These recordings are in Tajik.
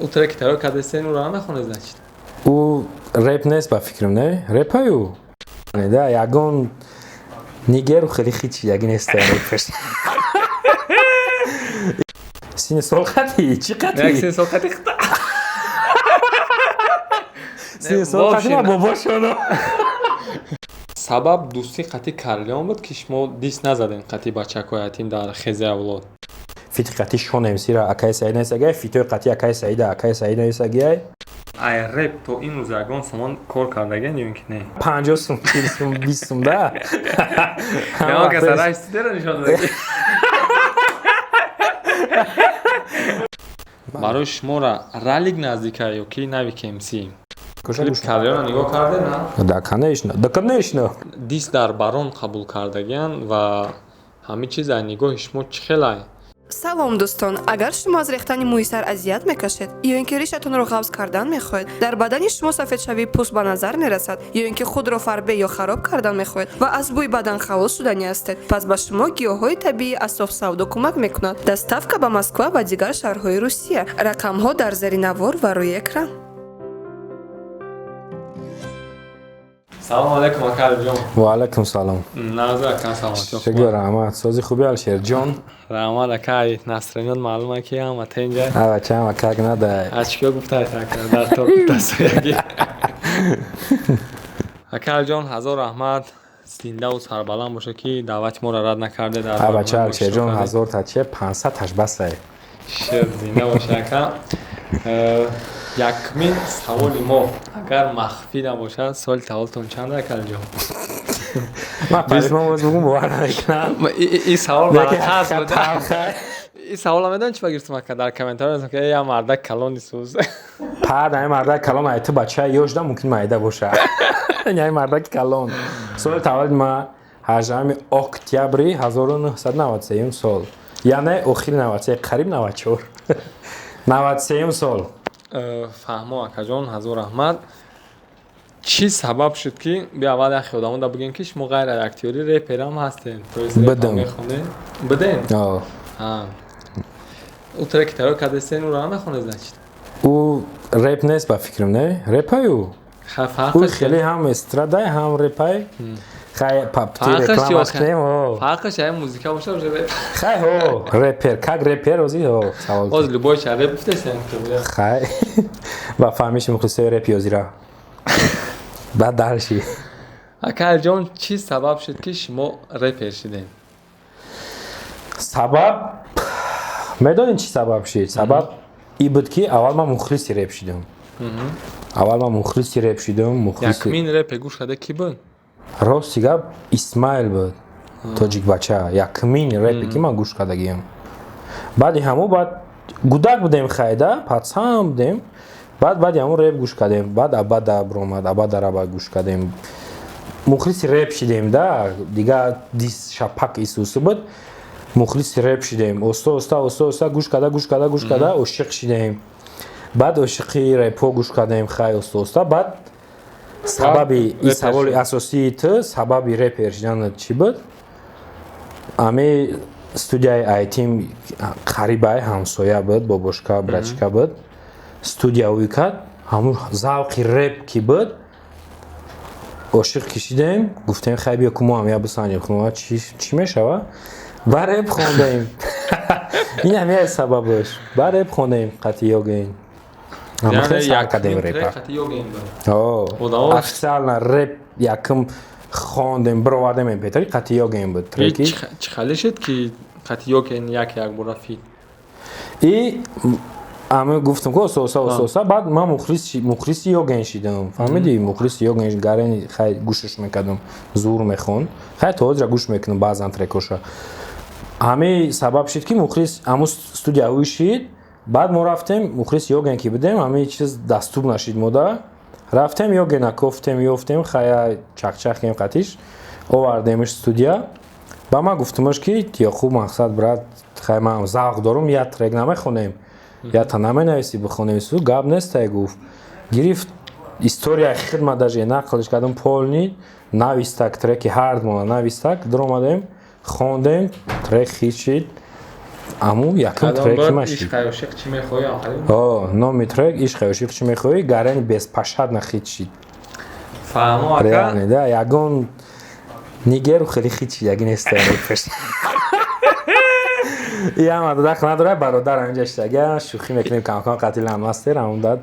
Ӯ треки тайёр кардастен, ӯро намехонед, значит? Ӯ реп нест, ба фикрам, не репай ӯ да ягон нигеру хеле хичи яги нест репеш. Сини сол қати чӣ Як қати? сини сол қати хита. Сини сол қати ма бобошоно. Сабаб дӯстӣ қати Карлион буд, ки шумо дис назадем қати бачакҳои ятим дар хези авлод? Фити қати Шон МСра акаи Саид нависагиай, фитои қати акаи Саида акаи Саид нависагиай. Ай реп то ин рӯз ягон сомон кор кардаген ё ин ки не? 50 сум, 40 сум, 20 сум да. Ягон каса раш студияро нишон додаги? Барои шуморо ралик наздика ё ки нави КМС? Клип Карлиона нигоҳ карде, на? Да, конечно, да, конечно. Дис дар барон қабул кардагиан ва ҳамин чиз аз нигоҳи шумо чӣ хелай? Салом, дӯстон! Агар шумо аз рехтани мӯи сар азият мекашед ё ин ки ришатонро ғафз кардан мехоҳед, дар бадани шумо сафедшавии пӯст ба назар мерасад, ё ин ки худро фарбе ё хароб кардан мехоҳед ва аз бӯи бадан халос шудани ҳастед, пас ба шумо гиёҳҳои табиии Асоф Савдо кӯмак мекунад. Доставка ба Москва ва дигар шаҳрҳои Русия. Рақамҳо дар зери навор ва рӯи экран. Салому алайкум, ака Алиҷон. Ва алайкум салом. Назар, ака, саломатӣ? Шукр, раҳмат. Сози хуби, Алшерҷон? Раҳмат, ака. Настроеният маълума, ки ҳама тенҷа. Ава чама как нада. Ачкиё гуфтаед, ака, дар то дастояги. Ака Алиҷон, ҳазор раҳмат, зиндаву сарбаланд боша, ки даъвати моро рад накарде дар Ава ча барномаи мо Алшерҷон иштирок кардед. Ҳазор та че 500 таш басай. Шер, зинда боша, ака. Якумин саволи мо, агар махфӣ набошад, соли таваллудтон чанд, ака Алиҷон? Ман пажмон боз бугум, бовар намекунам. И савол барақас буд. Талхай. И савола медонӣ чӣ ба гирифтам, ака? Дар комментариё навиштам, ки э, я мардак калони суз. Пад ай мардак калон, ай ту бача ёшда мумкин майда боша. Ай мардаки калон. Соли таваллуди ма 18 октябри 1993 сол. Яъне охири 93, қариб 94. 93 сол. Фаҳмо, акаҷон, ҳазор раҳмат. Чӣ сабаб шуд, ки би аввал яхе одамода бигем, ки шумо ғайр аз актёрӣ реперам ҳастед, то есть репам Бидем. мехонед? Бидем? О. Ӯ треки тайёр кардастен, ӯро намехонед, значит? Ӯ реп нест, ба фикрам, не репай ӯ. Ха, Ӯ фарқаш хеле ҳам эстрадай, ҳам репай. Хай, папти Фарқаш чӣ рекламаш охе? кунем, о. Фарқаш ая музика боша, уже реп. Хай, ҳо, репер, как репер ози, ҳо, савол. Боз любой ча реп гуфтесен. Хай, ба фаҳмиши мухлисои реп ёзира. Баъд дальше. Ака Алиҷон, чӣ сабаб шуд, ки шумо репер шидем? Сабаб медонед, чӣ сабаб шид? Сабаб и буд, ки аввал ман мухлиси реп шидам. Аввал ман мухлиси реп шидам, мухлиси. Якумин репе гӯш карда кӣ буд? Рости гап, Исмаил буд, тоҷикбача, якумин репе, ки ман гӯш кардагиам. Баъди ҳамо, баъд гудак будем, хайда, пацан будем. Баъди ҳамо реп гӯш кардем, баъд Абада биромад, Абада раба гӯш кардем. Мухлиси реп шидем да, дига дис шапак исусу буд. Мухлиси реп шидем. Оста оста, оста оста гӯш карда, гӯш карда, гӯш карда, ошиқ шидем. Баъд ошиқи репҳо гӯш кардем, хай, оста оста. Баъд сабаби и репер саволи шуд. асосии ту, сабаби репер шидан чӣ буд? Ами студияи айтим қарибай ҳамсоя буд, бобошка, братишка буд. Студия ӯй кард, ҳамун завқи реп ки буд, ошиқ кишидем, гуфтем, хай, биё ку мо ҳам я бисанҷем, хунова чӣ мешава. Ба реп хондем. Ин ҳам як сабабаш. Ба реп хондем қати Йоген. Ҳама хеле сар кардем якумин трек репа. қати Йоген буд? О, официально реп якум хондем, бировардем MP3, қати Йоген буд треки. Чӣ хеле шуд, ки қати Йоген як якбора фит? И ами гуфтам, ки оста оста, оста оста, баъд ман мухлиси Йоген шидам. Фаҳмидӣ? Мухлиси Йоген гарени, хай, гӯшаш мекардам, зур мехонд. Хай, то ҳозира гӯш мекунам баъзан трекоша. Ҳами сабаб шид, ки мухлис ҳамун студия ӯй шид. Баъд мо рафтем, мухлиси Йоген ки будем, ҳамин чиз дастур нашид мода. Рафтем, Йогена кофтем, ёфтем, хая, чақчақ кем қатиш, овардемш студия. Ба ман гуфтумаш, ки Ёқуб, мақсад, брат, хай, ман завқ дорум, як трек намехонем, якта наменависӣ, бихонем? Су гап нестай, гуфт. Гирифт историяи хидма, даже нақлш кардам полный, навистак треки ҳардмона навистак, даромадем, хондем, трек хит шид. Аму якум треки ма шид. Ишқ ошиқ чӣ мехоҳӣ? О, номи трек Ишқ ошиқ чӣ мехоҳӣ, Гарени беспощадно хит шид. Фаҳмо, ака? Реально, да, ягон нигеру хеле хит шид, яги нест репеш. Ия дадах надора, бародар ҳаминҷа шидага, шӯхӣ мекунем кам-кам қатил ҳамастер, ҳамон дад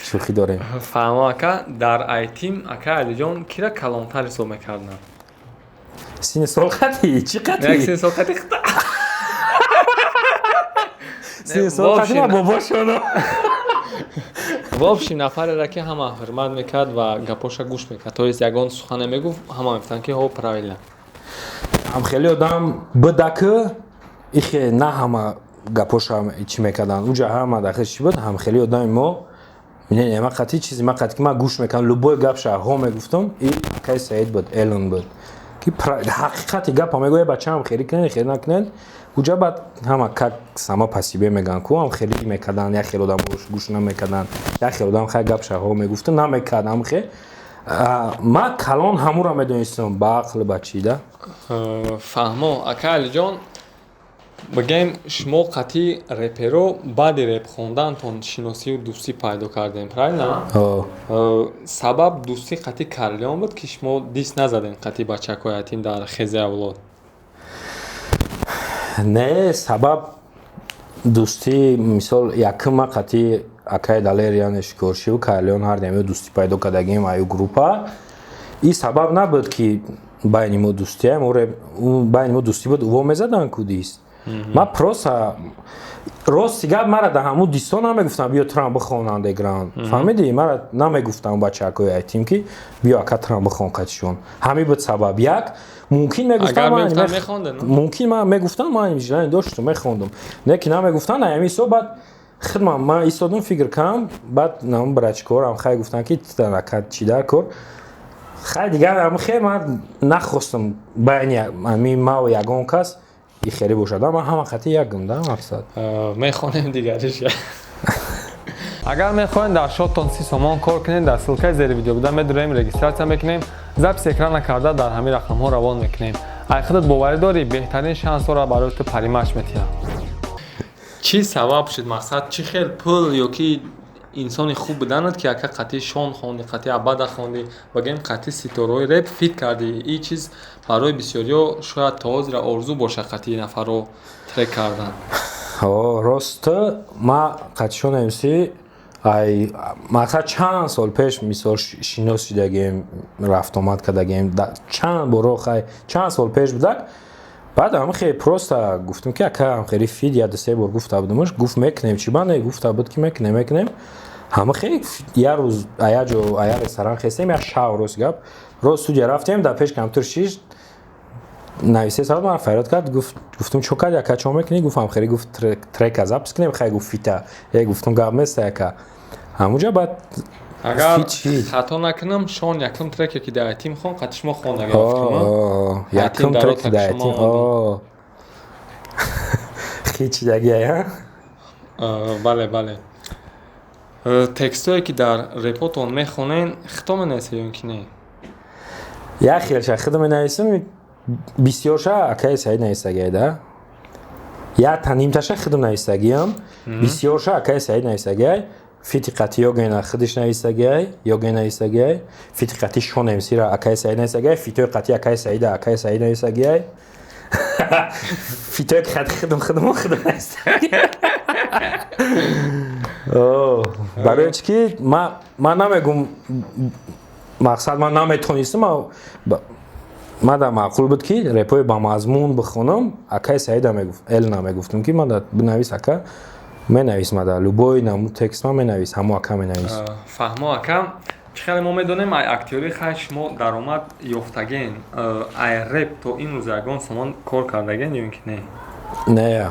шӯхӣ дорем. Фаҳмо, ака, дар айтим ака Алиҷон кира калонтар ҳисоб мекарданд? Сини сол қатӣ, чӣ қатӣ? Як сини сол қатӣ. Сини сол қатӣ ма бобошоно. Вообщем нафареро ки ҳама ҳурмат мекард ва гапоша гӯш мекард, то есть ягон сухане мегуфт, ҳама мегуфтанд ки ҳо, правильно. Ҳам хеле одам бидаки ихе на ҳама гапоша чӣ мекарданд, уҷа ҳама дахил чӣ буд, ҳам хеле одами мо не, ма қатӣ чизи ма қатӣ ки ман гӯш мекардам, любой гапша ҳо мегуфтам, и акаи Саид буд, Элон буд, ки ҳақиқати гапа мегӯяд, бачаам хеле кунед, хеле накунед. Уҷа баъд ҳама как сама по себе мегӯянд ку, ҳам хеле мекарданд, як хел одам гӯш намекарданд, як хел одам хай гапша ҳо мегуфта намекард, ҳам хе ма калон ҳамура медонистам, ба ақл ба чӣ да. Фаҳмо, ака Алиҷон, бигем шумо қатъи реперо баъди реп хондантон шиносию дӯстӣ пайдо кардем, правильно? Сабаб дӯстӣ қатъи Карлион буд, ки шумо дис назадем қатъи бачакҳои айтим дар Хези Авлод? Не, сабаб дӯстӣ, мисол, якум ма қатъи акаи Далер, яъне Шикоршиву Карлион ҳардем дӯстӣ пайдо кардагим аю группа. И сабаб набуд, ки байни мо дӯстия, байни мо дӯстӣ буд, уво мезаданд ку дист. Ма просто рости гап, мара да ҳамун дисто намегуфтам, биё трам бихон андеграунд, фаҳмидӣ? Мара намегуфтам бачакҳои айтим, ки биё ака трам бихон қатишон. Ҳамин буд сабаб. Як мумкин мегуфтам, мумкин ман мегуфтам, ман желание доштам, мехондум, не ки намегуфтам. Ҳамин ҳисоб баъд хидмам ман истодум, фикр кардам, баъд нам брачкорам хай гуфтам, ки ака чӣ дар кор, хай дигар ам хе ман нахостам байни ҳамин маву ягон кас и хеле бошад, ман ҳама қати якум да мақсад. Мехонем дигариш. Агар мехоҳед дар шоттон 30 сомон кор кунед, дар ссылкаи зери видео буда медурем, регистрация мекунем, запись экрана карда дар ҳамин рақамҳо равон мекунем. Ай худат боварӣ дорӣ, беҳтарин шансҳоро барои ту Паримач метиҳад. Чӣ сабаб шуд, мақсад, чӣ хел пул ё ки инсони хуб буданат, ки ака қатъи Шон хонди, қатъи Абада хонди, багем қатъи ситораҳои реп фит кардӣ? Ин чиз барои бисёриҳо шояд то ҳозира орзу бошад, қатъи нафарро трек кардан. Рост, ма қатъи Шон МС ай мақсад чанд сол пеш, мисол, шинос шидагем, рафтомад кардагем чанд боро, хай чанд сол пеш будак. Баъд ам хеле просто гуфтам, ки ака ам хеле фит, я ду се бор гуфта будамш, гуфт мекунем, чӣ ба не, гуфта буд, ки мекунем, мекунем. Ҳама хеле як рӯз ая ҷо ая ресторан хестем, як шав, рост гап, рост студия рафтем, дар пеш компютер шишт, нависе савод, ман фарёд кард, гуфт, гуфтум чо кард, яка чо мекунӣ? Гуфт ам хеле, гуфт трека запись кунем, хай гуфт фита е, гуфтум гап нест яка, ҳамуҷа баъд. Агар хато накунам, Шон якум треке ки дар айтим хон, қати шумо хонда. Якум трек дар айтим хичидагия. Бале, бале. Текстое ки дар репотон мехонен, хито менависед ё ки не? Як хелша худо менависам, бисёрша акаи Саид нависагия да, як та нимташа худо нависагиям, бисёрша акаи Саид нависагиай. Фити қати Йогена худиш нависагиай, Йоген нависагиай, фити қати Шон МСра акаи Саид нависагиай, фитои қати акаи Саида акаи Саид нависагиай, фитои қати худум худум худум нависагиай. Барои чи ки ман намегум, мақсад, ман наметонистам, ман дар маъқул буд, ки репои ба мазмун бихонам. Акаи Саида мегуфт, Элна мегуфтам, ки ман бинавис ака, менавис, мада любой намуд текст ма менавис, ҳамо ака менавис. Фаҳмо, ака. Чӣ хеле мо медонем, ай актёрӣ хай шумо даромад ёфтаген, ай реп то ин рӯз ягон сомон кор кардаген ё ин ки не? Не.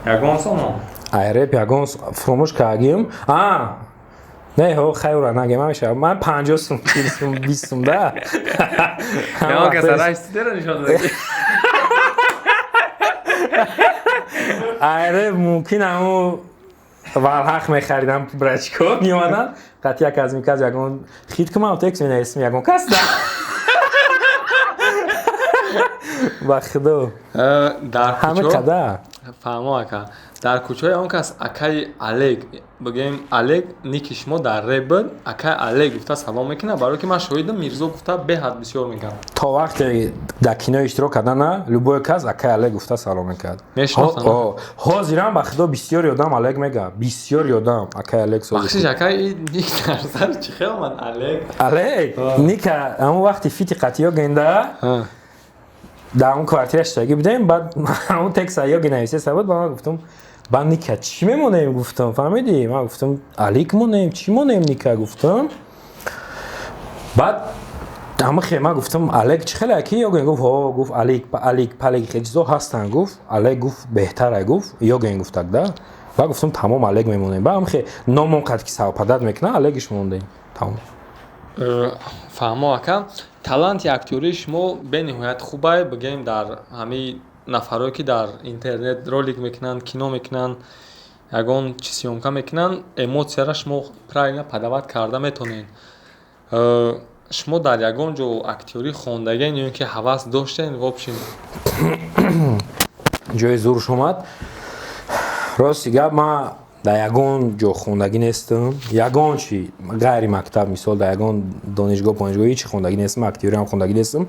Ягон сомон? Ай реп ягон фуромӯш кардагим. А не, ҳо, хайра нагем, ҳамеша ман 50 сум, 40 сум, 20 сум да. Ягон каса райстидера нишон додагӣ? Ай реп мумкин ҳамун валҳақ мехаридам, брачко меомадам, қати як аз миказ ягон хит кумам, текст менависем, ягон кас да, ба худо. Дар ҳама қадар. Фаҳмо, ака. Дар кӯчаи он кас акаи Олег, бигӯем, Олег ники шумо дар реп буд, акаи Олег гуфта салом мекунад, барое ки ман шоҳидам, Мирзо гуфта беҳад бисёр мегӯям. То вақте дар кино иштирок кардана, любой кас акаи Олег гуфта салом мекард. Мешинохтанд? Ҳозирам, ба худо, бисёри одам Олег мега, бисёри одам акаи Олег соз. Бахшиш, акаи, ник дар сар чӣ хел омад, Олег? Олег ника ҳамон вақти фити қатиё генда дар ҳамон квартира шиштагӣ будем, баъд ҳамон текста ёги нависеса буд, ба ман гуфтам, ба ника чӣ мемонем, гуфтам, фаҳмидӣ, ман гуфтам, Алик монем, чӣ монем ника, гуфтам. Баъд ҳама хе ман гуфтам, Олег чӣ хеле ки Ёген гуфт, ҳо, гуфт, Алик, Алик, Палик хеле чизо ҳастанд, гуфт, Олег, гуфт, беҳтара, гуфт, Ёген гуфтак да. Баъд гуфтам, тамом, Олег мемонем. Баъд ҳам хе номон қад ки совпадать мекунад, Олегиш мондем, тамом. Фаҳмо, ака, таланти актёрии шумо бениҳоят хубай, бигӯем, дар ҳамаи нафарое ки дар интернет ролик мекунанд, кино мекунанд, ягон чи съёмка мекунанд, эмоцияро шумо правильно подавать карда метавонед. Шумо дар ягон ҷо актёрӣ хондагиен ё ин ки ҳавас доштен, в общем? Ҷои зурш омад. Рости гап, ман дар ягон ҷо хондагӣ нестам, ягон чи ғайри мактаб, мисол, дар ягон донишгоҳ, понишгоҳ ҳечи хондагӣ нестам, актёриам хондагӣ нестам.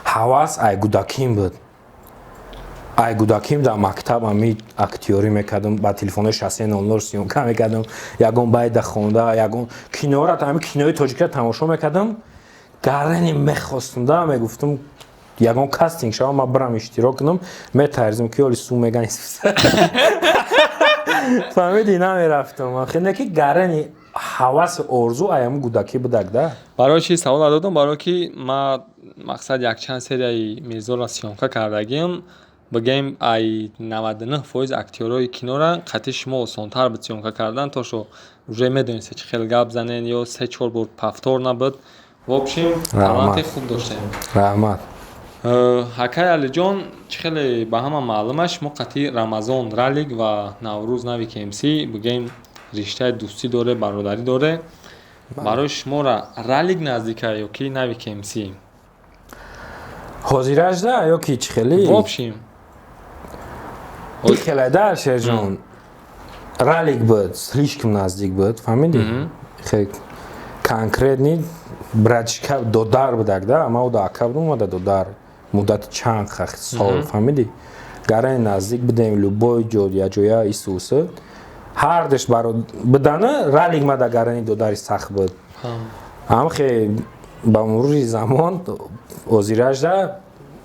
Ҳавас ай кӯдаким буд. Ай кӯдаким дар мактаб ами актёрӣ мекардам, ба телефонҳои 6300 съёмка мекардам, ягон байда хонда, ягон киноро, ами кинои тоҷикиро тамошо мекардам, гарани мехостам да, мегуфтам, ягон кастинг шава, ман бирам иштирок кунам. Метарзим ки оли сум меган, фаҳмидӣ, намерафтам. Хеле ки гарани ҳавасу орзу аяму кӯдакӣ будак да. Барои чи савола додам? Барое ки ман, мақсад, якчанд серияи Мирзоро съёмка кардагиам, бигӯем, ай 99% актёрои кинора қатъи шумо осонтар буд съёмка кардан, то шо уже медонистед чӣ хел гап занен ё се чор бор повтор набуд. В общем, таланти хуб доштем. Раҳмат. Акай Алиҷон, чӣ хеле ба ҳама маълум аст, шумо қатъи Рамазон Ралик ва Наврӯз Навик МС, бигӯем, риштаи дӯстӣ доре, бародарӣ доре. Барои шуморо Ралик наздика ё ки Навик МС? Ҳозиражда ё ки чӣ хеле? В общем. Хеле да, Шерҷон, Ралик буд, слишком наздик буд, фаҳмидӣ, конкретный братишка, додар будак да. Ма уда ака будам, омада додар, муддати чанд сол, фаҳмидӣ, гарани наздик будем, любой ҷо яҷоя исуса ҳардаш баро будана. Ралик мада гарани додари сахт буд. Ҳамхе ба мурури замон озиражда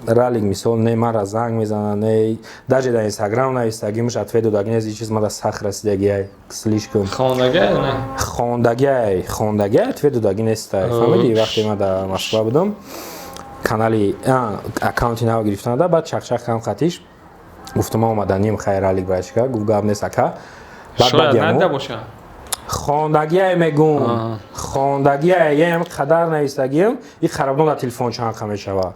Ралик, мисол, не мара занг мезана, не даже дар Инстаграм навистагимш ответ додаги нест. Чиз мада сахт расидагиай, слишком. Хондагиай не? Хондагиай, хондагиай, ответ додаги нестай, фаҳмидӣ. Вақте ман дар Москва будам, канали аккаунти нав гирифтанада, баъд чақчақ кам хатиш гуфтам, ман омаданим, хайр, Ралик братишка, гуфт, гап нест, ака. Шояд надида боша. Хондагиай мегум, хондагиай, ям қадар навистагиам, и харабдон дар телефон чанд қа мешава,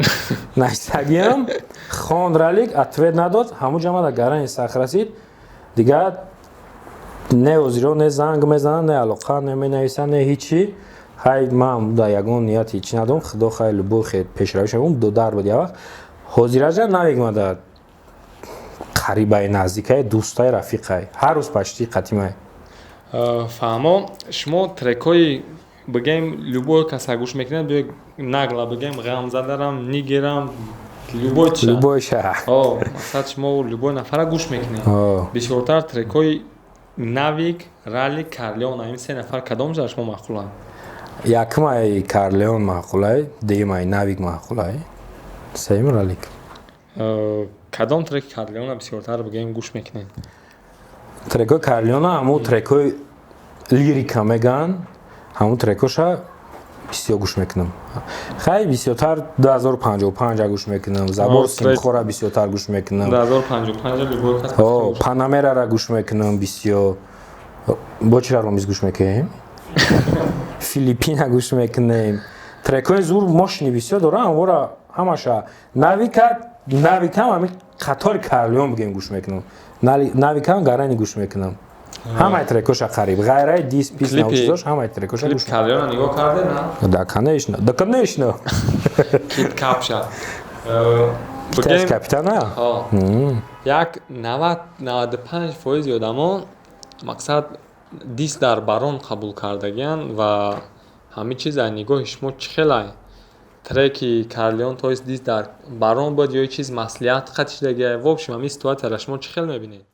навистагиам, хонд Ралик, ответ надод. Ҳамун ҷа мада гарани сахт расид. Дигар не озиро не занг мезанад, не алоқа, не менависад, не ҳичи. Хай, ман дар ягон нияти ҳичи надорам, худо хай, любой хе пешравӣ шавум, додар буд як вақт. Ҳозираҷа навигмада қарибаи наздикай, дӯстай, рафиқай, ҳар рӯз почти қатимай. Фаҳмо, шумо трекҳои, бигӯем, любой каса гӯш мекунед, биё нагла, бигӯем, ғамзадарам, нигерам, любой ча. Любой ша. О, мақсад, шумо любой нафара гӯш мекунед. Бисёртар трекҳои Навик, Ралик, Карлеон, ин се нафар кадом дар шумо маъқуланд? Якумай Карлеон маъқулай, дуюмай Навик маъқулай, сеюм Ралик. Кадом треки Карлеона бисёртар, бигӯем, гӯш мекунед? Трекҳои Карлеона, ҳамун трекҳои лирика мегӯянд, ҳамун трекҳоша бисёр гӯш мекунам. Хай, бисёртар 2055 гӯш мекунам, забор симхора бисёртар гӯш мекунам. 2055 любой кас. Панамерара гӯш мекунам бисёр. Бо чира ромиз гӯш мекунем, Филиппина гӯш мекунем. Трекҳои зур, мошини бисёр дорам, ҳамвора ҳамаша. Навика, Навикам ҳами қатори Карлеон, бигем, гӯш мекунам. Навикам гарани гӯш мекунам, ҳамаи трекоша қариб, ғайраи дис пис научизош, ҳамаи трекоша гӯш. Карлеона нигоҳ карде, на? Да, конечно, да, конечно. Кит капша. Китаец капитана. Як 90, 95 фоизи одамо, мақсад, дисс дар барон қабул кардагиян ва ҳамин чиз аз нигоҳи шумо чӣ хелай? Треки Карлеон, то есть дисс дар барон буд ё чиз маслиҳат қатишдагия? В общем, ҳамин ситуатсияро шумо чӣ хел мебинед?